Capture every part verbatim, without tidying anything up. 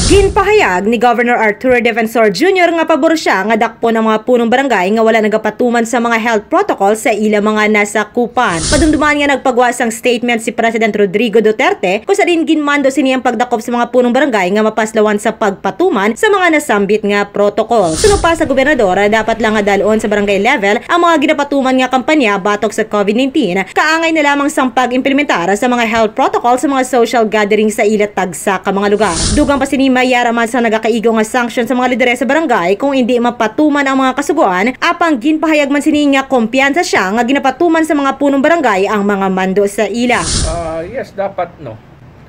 Ginpahayag ni Governor Arturo Defensor Junior nga pabor siya nga dakpon ang mga punong barangay nga wala nagapatuman sa mga health protocol sa ila mga nasakupan. Madumduman nga nagpagawa sang statement si President Rodrigo Duterte, kung sa diin ginmando sini ang pagdakop sa mga punong barangay nga mapaslawan sa pagpatuman sa mga nasambit nga protocol. Suno pa sa gobernador, dapat lang nga dal-on sa barangay level ang mga ginapatuman nga kampanya batok sa COVID nineteen, kaangay na lamang sang pag-implementar sa mga health protocol sa mga social gathering sa ila tagsa ka mga lugar. Dugang pa sini, may ara man sang nagakaigo nga sanction sa mga lideres sa barangay kung indi mapatuman ang mga kasugoan, apang ginpahayag man sini nga kumpiyansa siya nga ginapatuman sa mga punong barangay ang mga mando sa ila. Uh, yes, dapat, no.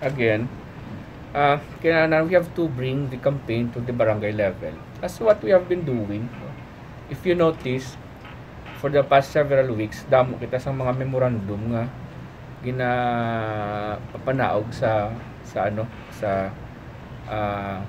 Again, uh, kailangan we have to bring the campaign to the barangay level. That's what we have been doing. If you notice, for the past several weeks, damo kita sa mga memorandum nga ginapapanaog sa sa ano sa ah,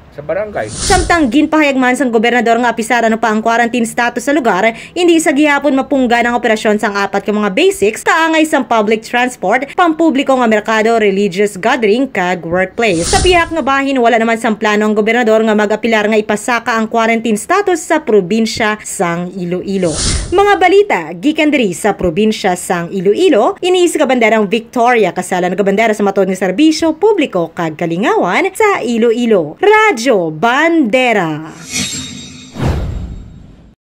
sa barangay. Samtang ginpahayag man sang gobernador nga apisar ano pa ang quarantine status sa lugar, hindi sa gihapon mapunggan ang operasyon sang apat ka mga basics kaangay sang public transport, pampubliko nga merkado, religious gathering, kag workplace. Sa pihak nga bahin, wala naman sang plano ang gobernador nga mag-apilar nga ipasaka ang quarantine status sa probinsya sang Iloilo. Mga balita gikan diri sa probinsya sang Iloilo, ini sa kabanderang Victoria Casala, nagabandera sa matod nga serbisyo publiko kag kalingawan sa Iloilo. Radyo Bandera.